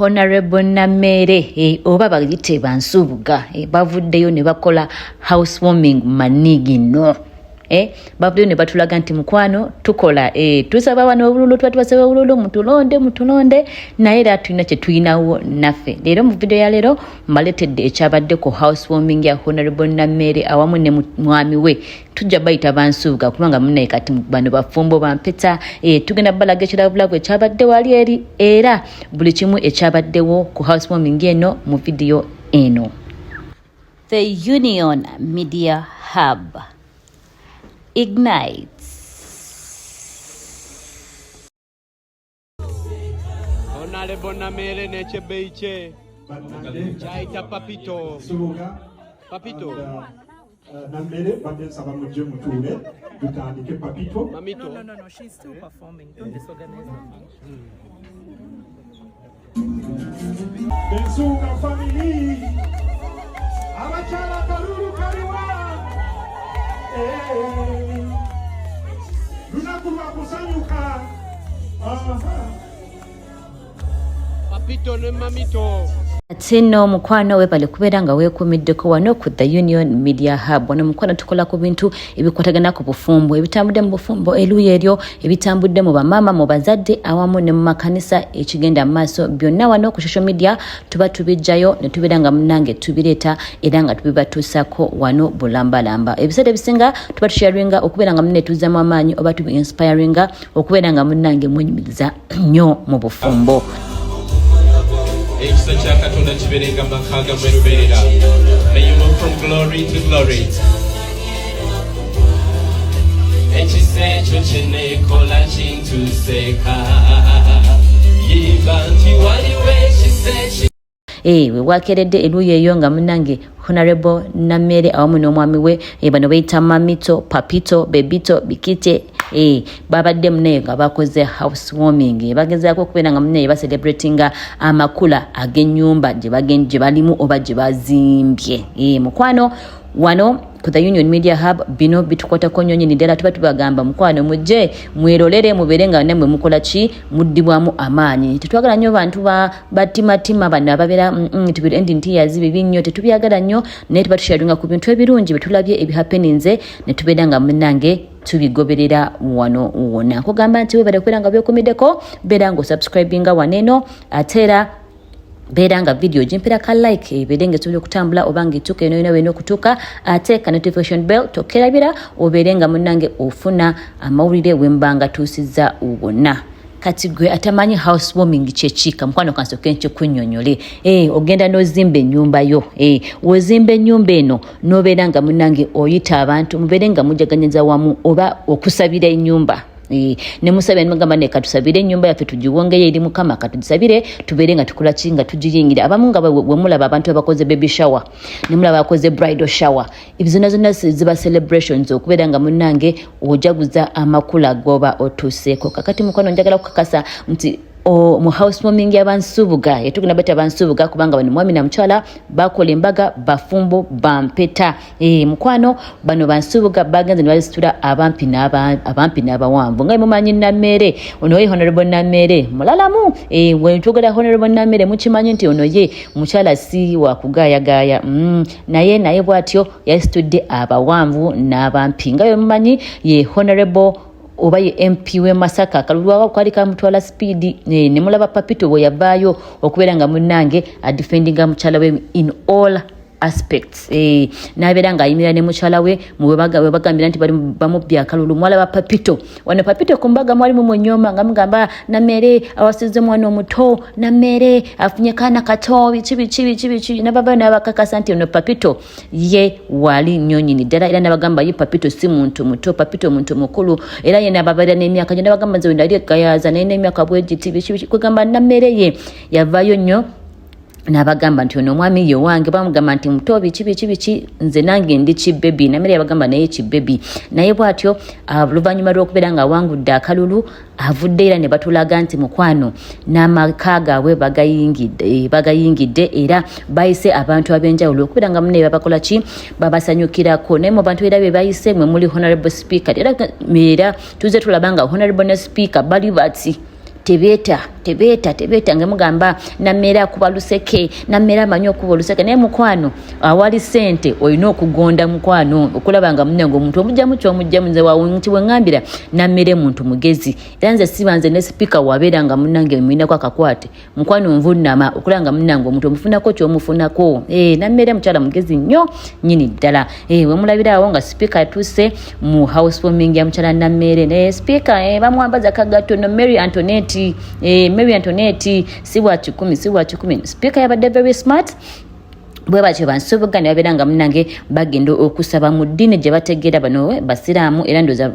Honorable Nameere oba bayite Bansubuga bavuddeyo ne bakola housewarming manigino. Bavuddeyo ne batulaga nti mukwano tukola, tusaba wano obululu, tuba tubasaba obululu, mutulonde mutulonde, naye era tulina kye tulinawo naffe. Leero mu video ya leero mbaleetedde ekyabadde ku housewarming ya Honorable Nameere awamu ne mwami we. Tujja bayita Bansubuga kubanga munaye kati bano bafumbo bampeta. Tugenda balaga ekiravulavu ekyabadde wali eri era buli kimu ekyabaddewo ku housewarming eno mu vidiyo eno. The Union Media Hub ignites. Honorable Nameere n'ekyebbeeyi kye kyayita Papito. Papito. Nameere, badde nsaba mujje mutuule tutandike. Papito. Mamito. No, no, no, she's still performing. Don't disorganize her. Ensuuka family, abakyala, kalulu kaliwa. Eh, lunaku lwa kusanyuka. Aha. Papito ne Mamito. Ate nno omukwano, webale kubeera nga weekuumiddeko wano ku The Union Media Hub. Wano mukwano tukola ku bintu ebikwatagana ku bufumbo, ebitambudde mu bufumbo eruuyi eryo, ebitambudde mu bamaama, mu bazadde awamu ne mu makanisa, ekigenda mu maaso byonna wano ku social media tuba tubijjayo ne tubeera nga munnange tubireeta era nga tubibatuusaako wano bulambalamba. Ebiseera ebisinga tuba tusharinga okubeera nga munne tuzzamu amaanyi oba tubi inspiringa okubeera nga munnange mwenyumiriza nnyo mu bufumbo. Ekisa kya Katonda kibeerenga mu maka gammwe lubeerera. May you move from glory to glory. Ekisa ekyo kyeneekola kintuseeka, yimba nti waliwo ekisa eki We wakeredde eruuyi eyo nga munnange Honorable Nameere awamu n'omwami we, bano beyita Mamito, Papito, Bebito, Bikite, babadde munaye nga bakoze housewarming. Bagezaako okubeera nga munaye bacelebratinga amakula ag'ennyumba gye balimu oba gye bazimbye. Mukwano, wano ku The Union Media Hub bino bitukwatako nnyo nyini ddala. Tuba tubagamba, mukwano, mujje mwerolere, mubeere nga nammwe mukola ki, muddibwamu amaanyi. Tetwagala nnyo bantu batimatima bano ababeera to end in tears. Bibi nnyo, tetubyagala nnyo, naye tuba tusharinga ku bintu ebirungi byetulabye ebihappeninze ne tubeera nga munnange tubigoberera wano wonna. Nkugamba nti webale kubeera nga byekumiddeko, beera nga osubscribinga wano eno, ate era beera nga video gimpera ka like ebeere nga esobola okutambula oba nga etuuka eno yona wena okutuuka, ate ka notification bell tokerabira, obeere nga munnange ofuna amawulire wemba nga tuusizza wonna. Kati gwe atamanyi housewarming kyekika, mukwano, kansooke nkikunyonyole. Ogenda n'ozimba ennyumba yo. Wozimba ennyumba eno n'obeera nga munnange oyita abantu mubeere nga mujaganyiza wamu oba okusabira ennyumba. Ne musabira nemugamba ne katusabire ennyumba yaffe tugiwongeyo eri Mukama, katugisabire tubeere nga tukola ki, nga tugiyingira. Abamu nga wemulaba abantu abakoze baby shower, nemulaba abakoze bridal shower, ebyo zonna zonna ziba celebrations okubeera nga munnange ojaguza amakula goba otuuseeko. Kakati mukwano, njagala kukakasa nti mu housewarming y'Abansubuga, etugenda bata Bansubuga kubanga bano mwami na mukyala bakola embaga, bafumbo bampeta. Mukwano, bano Bansubuga bagenze ne basitula abampi n'abawanvu. Nga mumanyi Nameere ono ye Honorable Nameere mulalamu. Wetwogera Honorable Nameere mukimanyi nti ono ye mukyala si wakugayagaya, naye bw'atyo yasitudde abawanvu n'abampi. Nga bwe mumanyi ye Honorable oba ye MP we Masaka, akalulu kwali kamutwala speed. Ne mulaba Papito bwe yavaayo okubeera nga munnange adefendinga mukyala we in all aspects, n'abeera ng'ayimirira ne mukyala we we bagambira nti bali bamubbye akalulu. Mwalaba Papito wano, Papito ku mbaga mwali mumunyooma nga mugamba Nameere awasizza omwana omuto, Nameere afunye kaana kato, biki biki biki biki. Nabavayo n'abakakasa nti ono Papito ye wali nnyo nyini ddala, era nabagamba ye Papito si muntu muto, Papito muntu mukulu, era ye nababalira n'emyaka gye, nabagamba nze nali egayaza naye n'emyaka bwegiti biki biki. Kwegamba Nameere ye yavaayo nnyo n'abagamba nti ono omwami ye wange, bamugamba nti muto biki biki biki, nze nange ndi kibebi. Nameere yabagamba naye kibebi. Naye bw'atyo oluvannyuma lw'okubeera ng'awangudde akalulu avudde era ne batulaga nti mukwano n'amaka gaabwe bagayingidde, era bayise abantu ab'enjawulo okubeera nga munne babakola ki, babasanyukirako. Naye mu bantu era be bayise mwe muli Honorable Speaker, era tuze tulaba nga Honorable ne Speaker bali bati. Tebeeta, tebeeta, tebeeta nga mugamba Nammeere akuba luseke, Nammeere amanyi okuba oluseke. Naye mukwano, awali sente olina okugonda mukwano, okulaba nga munange omuntu omugyamu kyomugyamu. Nze nti weŋambira Nammeere muntu mugezi, era nze siba nze ne sipiika wabeera nga munange mulinako akakwate mukwano, nvunama okulaba nga munange omuntu omufunako kyomufunako. Nammeere mukyala mugezi nnyo nyini ddala. Wemulabira awo nga sipiika atuuse mu housewarming ya mukyala Nammeere, naye sipiika bamwambaza kagatto no Mary Antoinette. Mary Antoinette si wa 100, si wa 100. Sipiika yabadde very smart. Bwe batyo bansubuga ne babeera nga munange bagenda okusaba mu ddiini gye bategeera. Bano basiraamu, era ndowooza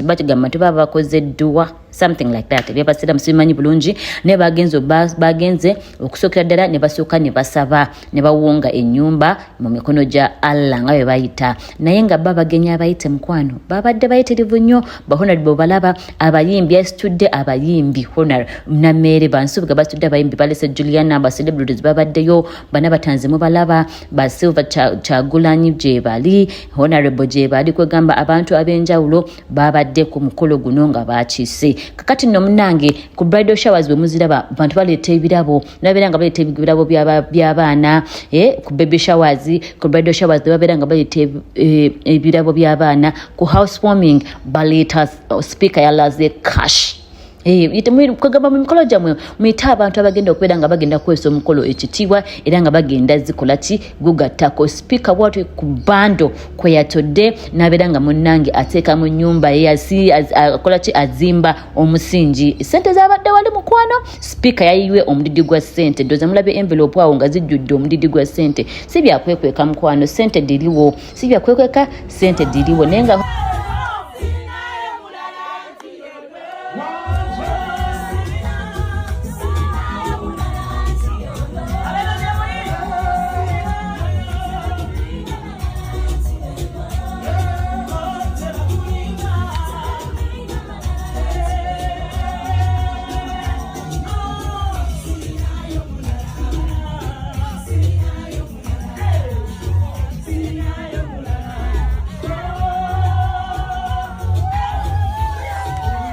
bakigamba nti baba bakoze dduwa, something like that. Ebyabasiraamu sibimanyi bulungi, naye bagenze okusookera ddala ne basooka ne basaba ne bawonga ennyumba mu mikono gya Allah nga bwe bayita. Naye nga ba bagenyi abayite mukwano babadde bayitirivu nnyo. Ba honorable balaba abayimbi, yasitudde abayimbi. Honor Nammeere, bansubuga basitudde abayimbi, balese Juliana, ba celebrities babaddeyo bana batanze mubalaba, ba Silver Kyagulanyi gye bali, honorable gye bali, kwegamba abantu ab'enjawulo babadde ku mukolo guno nga bakiise. Kakati nno munange, ku bridal showers bwe muziraba, bantu baleeta ebirabo, nabeera nga baleeta ebirabo by'abaana. Ku baby showers, ku bridal showers babeera nga baleeta ebirabo by'abaana. Ku housewarming baleeta, speaker yalaze cash. Kwegamba mu mikolo gyammwe muyite abantu abagenda okubeera nga bagenda kukozesa omukolo ekitiibwa, era nga bagenda zikola ki gugattako. Sipiika bwatyo ku bando kwe yatodde n'abeera nga munnange ateeka mu nnyumba ye, akola ki, azimba omusingi. Sente zabadde wali mukwano, sipiika yayiwe omudidi gwa ssente. Ndowooza mulabye envelope awo nga zijjudde omudidi gwa ssente. Si byakwekweka mukwano, ssente diriwo, si byakwekweka, ssente diriwo, naye nga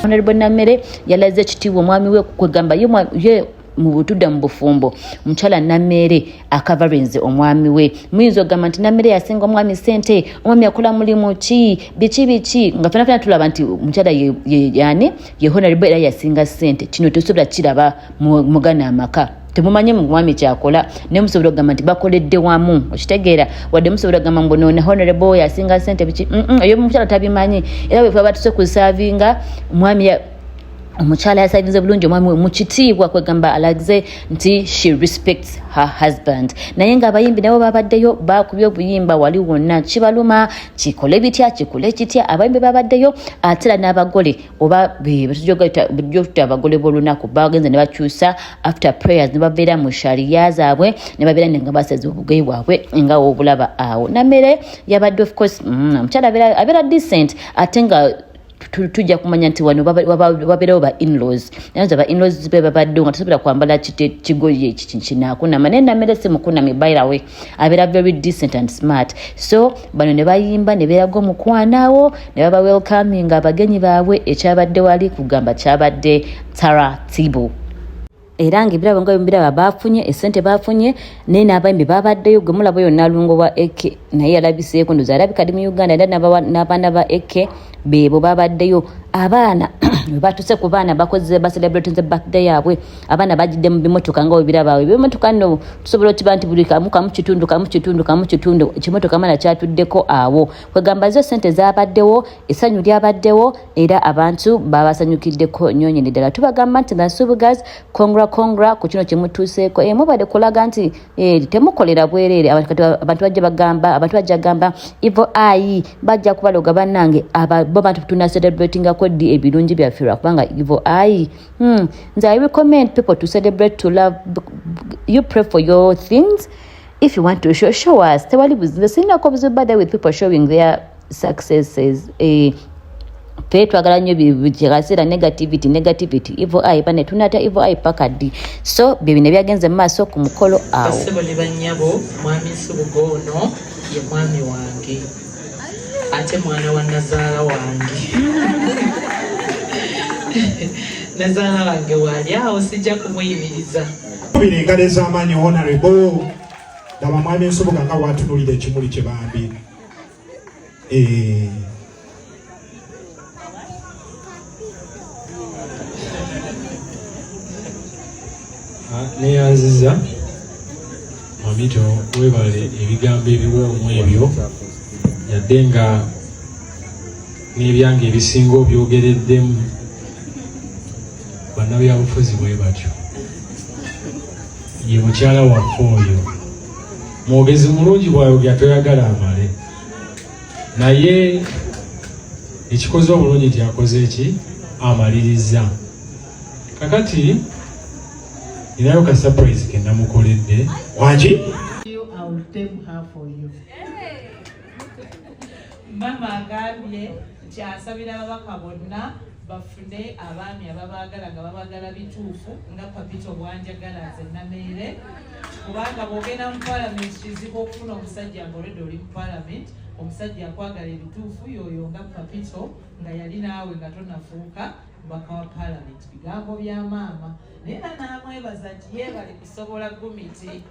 Honorable Nammere yalaze ekitiibwa omwami we. Kwegamba ye mu butudda mu bufumbo, omukyala Nammere akavarinze omwami we. Muyinza okugamba nti Nammere yasinga omwami sente, omwami akola mulimu ki, biki biki, nga fena fena tulaba nti omukyala yani ye honorable era yasinga sente. Kino tosobola kiraba mugana amaka, temumanyi mwami kyakola, naye musobola okugamba nti bakoledde wamu. Okitegeera? Wadde musobola okugamba mbu none honorable yasinga sente biki, eyo omukyala tabimanyi. Era bwe batuse ku servinga omwami, omukyala yaservinze bulungi omwami we mu kitiibwa, kwegamba alaze nti she respects her husband. Naye ng'abayimbi nabo babaddeyo, bakubye obuyimba wali wonna, kibaluma kikole bitya, kikole kitya, abayimbi babaddeyo. Ate era n'abagole oba bulijjo tuta abagole b'olunaku bagenze ne bakyusa after prayers ne babeera mu shariya zaabwe ne babeera nga basaze obugoye bwabwe nga wobulaba awo. Nammere yabadde, of course, omukyala abeera decent, ate nga tujja kumanya nti wano wabeerawo ba inlaws, naye ba inlaws be babaddewo nga tosobola kwambala kigoye kinakunama, naye Nammere si mukunamye. By the way, abeera very decent and smart. So bano ne bayimba ne beeraga omukwanawo ne baba welcoming abagenyi baabwe. Ekyabadde wali kugamba kyabadde taratibu, era nga ebirabo nga bimubiraba bafunye esente bafunye, naye n'abayimbi babaddeyo. Gwe mulaba oyo Nalungo wa Eke naye yalabiseeko, ndoza alabika ali mu Uganda, era n'abaana ba Eke beebo babaddeyo. Abaana bwe batuse ku baana bakoze bacelebratinze birthday yaabwe, abaana bagidde mu bimotoka nga webiraba awo. Ebimotoka nno tusobola okiba nti buli kamu kamu kitundu, kamu kitundu, kamu kitundu, ekimotoka mana kyatuddeko awo. Kwegamba zo sente zabaddewo, essanyu lyabaddewo, era abantu babasanyukiddeko nnyo nyini ddala. Tubagamba nti Nsubugas, congra, congra ku kino kyemutuuseeko. Mubadde kulaga nti temukolera bwereere. Abantu bajja bagamba, abantu bajja gamba evil eye, bajja kubaloga. Bannange, bo bantu tuna celebratingako ddi ebirungi byaffe? Lwakubanga evil eye. Nze I recommend people to celebrate, to love. You pray for your things. If you want to show, show us. Tewali buzibu, sinako buzibu by the with people showing their successes. Ffe twagala nnyo kaseera negativity, negativity, evil eye. Bane tunata evil eye paka ddi? So bye bino ebyagenze mu maaso ku mukolo awo. Bassebo ne bannyabo, mwami Nsubuga ono ye mwami wange ate mwana wa nazaala wange. Nazaala wange waali awo, sijja kumuyimiriza. Kubira engalo ez'amaanyi Honorable. Laba mwami Nsubuga nga bw'atunulira ekimuli kye bambi. Eh. Neyanziza Mamito, webale ebigambo ebiwoomu ebyo, yadde nga n'ebyange ebisinga obyogereddemu. Bannabyabufuzi bwe batyo. Ye mukyala waffe oyo mwogezi mulungi, bwayogera toyagala amale, naye ekikoze obulungi nti akoze eki amaliriza. Kakati ninayo ka surprise ke namukoledde. Wangi? I will tame her for you. Mama agambye nti asabira ababaka bonna bafune abaami ababaagala nga babaagala bituufu nga Papito bwanjagala nze Nameere, kubanga bw'ogenda mu palamenti kizibu okufuna omusajja ng'olwedde oli mu palamenti, omusajja akwagala ebituufu yoyo nga Papito nga yali naawe nga tonafuuka mubaka wa palamenti. Bigambo bya maama, naye era n'amwebaza nti yeebale kusobola gumiti,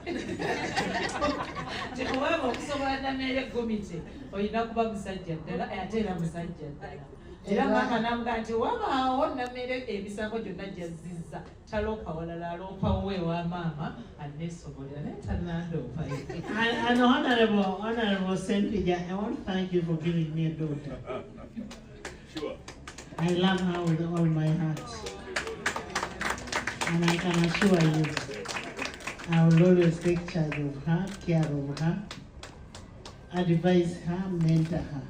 nti kubanga okusobola Nameere gumiti olina kuba musajja ddala, ate era musajja ddala. Era maama n'amugamba nti wabaawo Nameere emisango gyonna gyazizza taloopa walala, aloopa wuwe ewa maama aneesobolera, naye tanandoopayo. And Honorable Sempija, I want to thank you for giving me a daughter. I love her with all my heart. And I can assure you, I will always take charge of her, care of her, advise her, mentor her.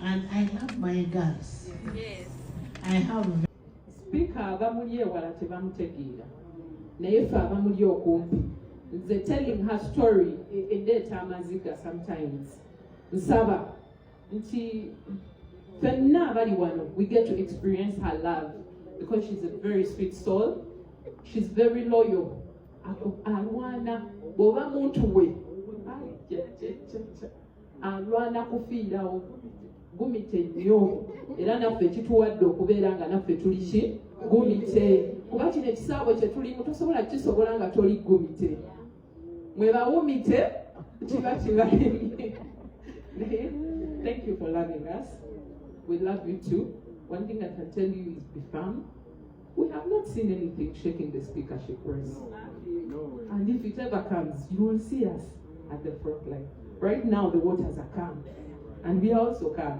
And I love my girls. I have Sipiika, abamuli ewala tebamutegeera, naye ffe abamuli okumpi, nze telling her story endeeta amaziga sometimes. Nsaba nti ffenna abali wano we get to experience her love because she's a very sweet soul, she's very loyal. Alwana bw'oba muntu we. Ai, jja, jja, jja, jja. Alwana kufiirawo, gumite nnyo, era naffe kituwadde okubeera nga naffe tuli ki gumite, kuba kino ekisaawe kye tulimu tosobola kisobola nga toli gumite. Mwe bawumite kiba kibalemye. Naye thank you for loving us, we love you too. One thing I can tell you is be firm. We have not seen anything shaking the speakership race, and if it ever comes, you will see us at the front line. Right now the waters are calm and we are also calm.